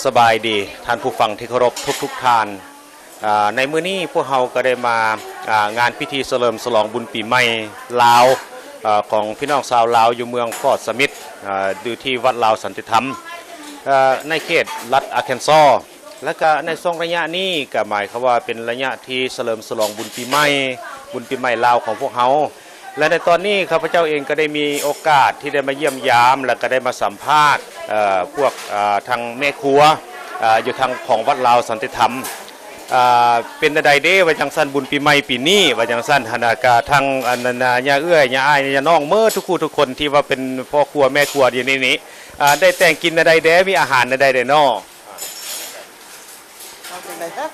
ສະບາຍດີທ່ານຜູ້ຟັງທີ່ເຄົາລົບທຸກໆທ່ານ. ອາ ໃນມື້ນີ້ພວກເຮົາກໍໄດ້ມາ ອາ ງານພິທີສະເຫຼີມສະຫຼອງບຸນປີໃໝ່ລາວ ອາ ຂອງພີ່ນ້ອງຊາວລາວຢູ່ເມືອງຟອດສະມິດ ອາ ຢູ່ທີ່ວັດລາວສັນຕິທຳ ອາ ໃນເຂດລັດອາແຄນຊໍ. ແລະກະໃນຊ່ວງໄລຍະນີ້ກະໝາຍຄວາມວ່າເປັນໄລຍະທີ່ສະເຫຼີມສະຫຼອງບຸນປີໃໝ່ ບຸນປີໃໝ່ລາວຂອງພວກເຮົາ. ແລະໃນຕອນນີ້ຂ້າພະເຈົ້າເອງກໍໄດ້ມີໂອກາດທີ່ໄດ້ມາຢ້ຽມຢາມ ແລະກະໄດ້ມາສຳພາດ ເອີ ພວກ ເອີ ທາງແມ່ຄົວ ເອີ ຢູ່ທາງຂອງວັດລາວສັນຕິທຳ ເປັນແນວໃດເດ້ ວ່າຈັ່ງຊັ້ນ ບຸນປີໃໝ່ປີນີ້ ວ່າຈັ່ງຊັ້ນ ຫັ້ນນະ ກະທັງອັນນັ້ນນະ ຍາເອື້ອຍ ຍາອ້າຍ ຍານ້ອງ ເໝິດທຸກຜູ້ທຸກຄົນທີ່ວ່າເປັນພໍ່ຄົວແມ່ຄົວຢູ່ໃນນີ້ ອາ ໄດ້ແຕ່ງກິນແນວໃດແດ່ ມີອາຫານແນວໃດແດ່ເນາະ? ເອົາຈັ່ງໃດຊະ?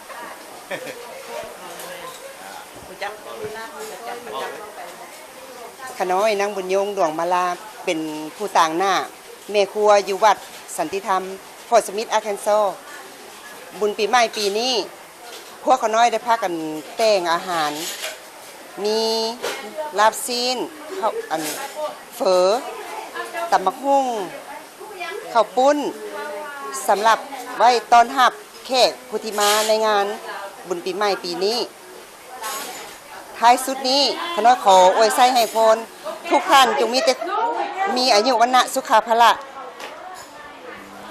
ຂະນ້ອຍ ນາງບຸນຍົງ ດວງມາລາ ເປັນຜູ້ຕາງໜ້າແມ່ຄົວຢູ່ວັດສັນຕິທຳ ຟອດສະມິດ ອາແຄນຊໍ. ບຸນປີໃໝ່ປີນີ້ ພວກຂ້ານ້ອຍໄດ້ພາກັນແຕ່ງອາຫານ ມີລາບຊີ້ນ ເຂົ້າ ອັນ ເຝີ ຕຳບັກຫຸ່ງ ເຂົ້າປຸ້ນ ສຳລັບໄວ້ຕ້ອນຮັບແຂກຜູ້ທີ່ມາໃນງານບຸນປີໃໝ່ປີນີ້. ທ້າຍສຸດນີ້ ຂ້ານ້ອຍຂໍອວຍໄຊໃຫ້ພອນ ທຸກທ່ານຈົ່ງມີແຕ່ ມີອາຍຸ ວັນນະ ສຸຂະ ພະລະ.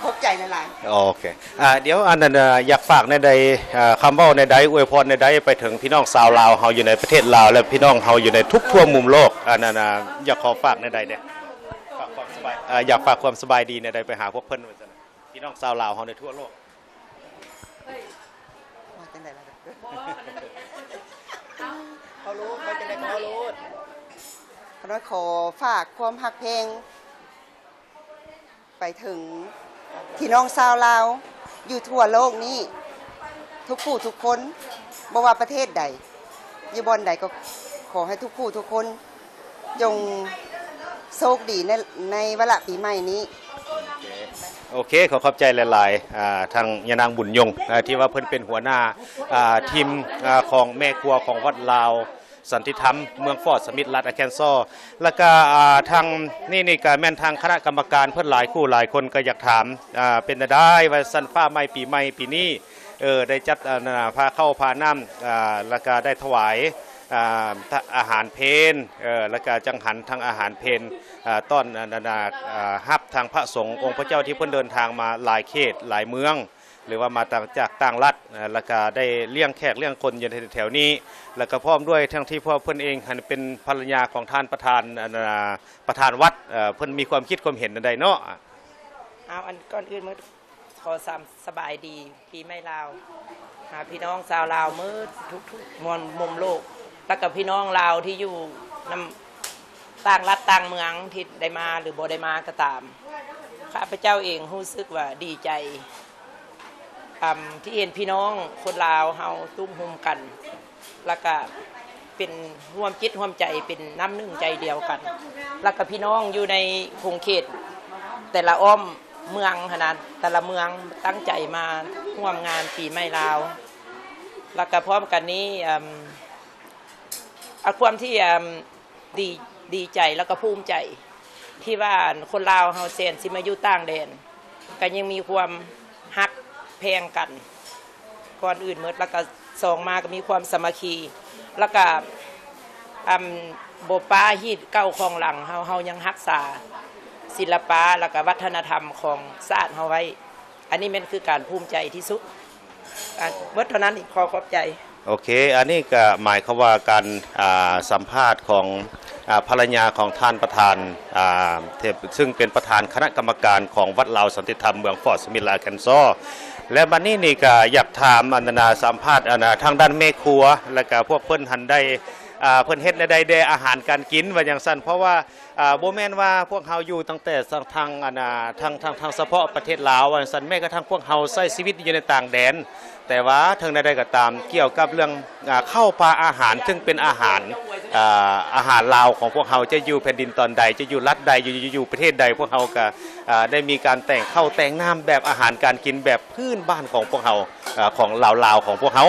ຂອບໃຈຫຼາຍໆ. ໂອເຄ ອາ ດຽວອັນນັ້ນ ອາ ຢາກຝາກແນວໃດ ອາ ຄຳເວົ້າແນວໃດ ອວຍພອນແນວໃດ ໄປເຖິງພີ່ນ້ອງຊາວລາວເຮົາຢູ່ໃນປະເທດລາວ ແລະ ພີ່ນ້ອງເຮົາຢູ່ໃນທຸກທົ່ວມຸມໂລກ ອັນນັ້ນ ອາ ຢາກຂໍຝາກແນວໃດແດ່? ຝາກຄວາມສະບາຍ ອາ ຢາກຝາກຄວາມສະບາຍດີແນວໃດໄປຫາພວກເພິ່ນ ວ່າຊັ້ນ ພີ່ນ້ອງຊາວລາວເຮົາໃນທົ່ວໂລກ. ວ່າຈັ່ງໃດລະ? ເອົາໂລດ ວ່າຈັ່ງໃດກໍເອົາໂລດ. ຂ້ານ້ອຍຂໍຝາກຄວາມຮັກແພງ ໄປເຖິງພີ່ນ້ອງຊາວລາວຢູ່ທົ່ວໂລກນີ້ ທຸກຜູ້ທຸກຄົນ ບໍ່ວ່າປະເທດໃດ ຢູ່ບ່ອນໃດ ກໍຂໍໃຫ້ທຸກຜູ້ທຸກຄົນ ຈົ່ງໂຊກດີໃນ ໃນວາລະປີໃໝ່ນີ້. ໂອເຄ ຂໍຂອບໃຈຫຼາຍໆ ອາ ທາງຍານາງບຸນຍົງ ອາ ທີ່ວ່າເພິ່ນເປັນຫົວໜ້າ ອາ ທີມ ອາ ຂອງແມ່ຄົວຂອງວັດລາວ ສັນຕິທຳ ເມືອງຟອດສະມິດ ລັດອາແຄນຊໍ ແລ້ວກະ ອາ ທາງນີ້ນີ້ກະແມ່ນທາງຄະນະກຳມະການເພິ່ນຫຼາຍຄູ່ຫຼາຍຄົນກະຢາກຖາມ ອາ ເປັນແນວໃດວ່າຊັ້ນ ຟ້າໃໝ່ປີໃໝ່ປີນີ້ ເອີ ໄດ້ຈັດ ອາ ພາເຂົ້າພານ້ຳ ອາ ແລ້ວກະໄດ້ຖວາຍ ອາ ອາຫານເພນ ເອີ ແລ້ວກະຈັງຫັນທັງອາຫານເພນ ອາ ຕ້ອນ ອາ ຮັບທາງພະສົງອົງພະເຈົ້າທີ່ເພິ່ນເດີນທາງມາຫຼາຍເຂດຫຼາຍເມືອງ ຫຼືວ່າມາຕ່າງ ຈາກຕ່າງລັດ ແລ້ວກະໄດ້ລ້ຽງແຂກລ້ຽງຄົນຢູ່ແຖວໆນີ້ ແລ້ວກະພ້ອມດ້ວຍທັງທີ່ພວກເພິ່ນເອງຫັ້ນເປັນພັນລະຍາຂອງທ່ານປະທານ ອັນ ປະທານວັດ ເພິ່ນມີຄວາມຄິດຄວາມເຫັນແນວໃດເນາະ? ເອົາ ອັນກ່ອນອື່ນໝົດ ຂໍສຳ ສະບາຍດີປີໃໝ່ລາວ ຫາພີ່ນ້ອງຊາວລາວໝົດທຸກໆ ມວນມຸມໂລກ ແລ້ວກະພີ່ນ້ອງລາວທີ່ຢູ່ນຳ ຕ່າງລັດຕ່າງເມືອງທີ່ໄດ້ມາ ຫຼື ບໍ່ໄດ້ມາກໍຕາມ ຂ້າພະເຈົ້າເອງຮູ້ສຶກວ່າດີໃຈ ອາ ທີ່ເຫັນພີ່ນ້ອງຄົນລາວເຮົາຕຸ້ມໂຮມກັນ ແລ້ວກະເປັນຮ່ວມຈິດຮ່ວມໃຈ ເປັນນ້ຳໜຶ່ງໃຈດຽວກັນ ແລ້ວກະພີ່ນ້ອງຢູ່ໃນຂົງເຂດແຕ່ລະອ້ອມເມືອງຫັ້ນນະ ແຕ່ລະເມືອງຕັ້ງໃຈມາຮ່ວມງານປີໃໝ່ລາວ ແລ້ວກະພ້ອມກັນນີ້ ອາ ອາ ຄວາມທີ່ ອາ ດີ ດີໃຈ ແລ້ວກໍພູມໃຈ ທີ່ວ່າ ອັນ ຄົນລາວເຮົາແຊນຊິມາຢູ່ຕ່າງແດນ ກໍຍັງມີຄວາມຮັກແພງກັນ ກ່ອນອື່ນໝົດ ແລ້ວກໍສອງມາກໍມີຄວາມສາມັກຄີ ແລ້ວກໍ ອາ ບໍ່ປະຮີດເກົ່າຂອງຫຼັງ ເຮົາ ເຮົາຍັງຮັກສາສິລະປະ ແລ້ວກໍວັດທະນະທຳຂອງຊາດເຮົາໄວ້. ອັນນີ້ແມ່ນຄືການພູມໃຈທີ່ສຸດ. ອາ ເບິດເທົ່ານັ້ນ ຂໍຂອບໃຈ. ໂອເຄ ອັນນີ້ກະໝາຍຄວາມວ່າການ ອາ ສຳພາດຂອງ ອາ ພັນລະຍາຂອງທ່ານປະທານ ອາ ເຊິ່ງເປັນປະທານຄະນະກຳມະການຂອງວັດລາວສັນຕິທຳເມືອງຟອດສະມິດ ແລະ ອາແກນຊໍ ແລະ ບັດນີ້ນີ້ກະຢາກຖາມ ອັນນາ ສຳພາດ ອັນນາ ທາງດ້ານແມ່ຄົວ ແລະກະພວກເພິ່ນຫັ້ນໄດ້ ອາ ເພິ່ນເຮັດແນວໃດແດ່ ອາຫານການກິນ ວ່າຈັ່ງຊັ້ນ ເພາະວ່າ ອາ ບໍ່ແມ່ນວ່າພວກເຮົາຢູ່ຕັ້ງແຕ່ທາງ ທາງ ອັນນາ ທາງ ທາງ ທາງສະເພາະປະເທດລາວ ວ່າຊັ້ນ ແມ້ກະທັ້ງພວກເຮົາໃຊ້ຊີວິດຢູ່ໃນຕ່າງແດນ ແຕ່ວ່າເຖິງແນວໃດກໍຕາມ ກ່ຽວກັບເລື່ອງ ອາ ເຂົ້າປາອາຫານ ເຊິ່ງເປັນອາຫານ ອາ ອາຫານລາວຂອງພວກເຮົາ ຈະຢູ່ແຜ່ນດິນຕອນໃດ ຈະຢູ່ລັດໃດ ຢູ່ ຢູ່ປະເທດໃດ ພວກເຮົາກໍ ອາ ໄດ້ມີການແຕ່ງເຂົ້າແຕ່ງນ້ຳ ແບບອາຫານການກິນແບບພື້ນບ້ານຂອງພວກເຮົາ ອາ ຂອງລາວໆ ຂອງພວກເຮົາ.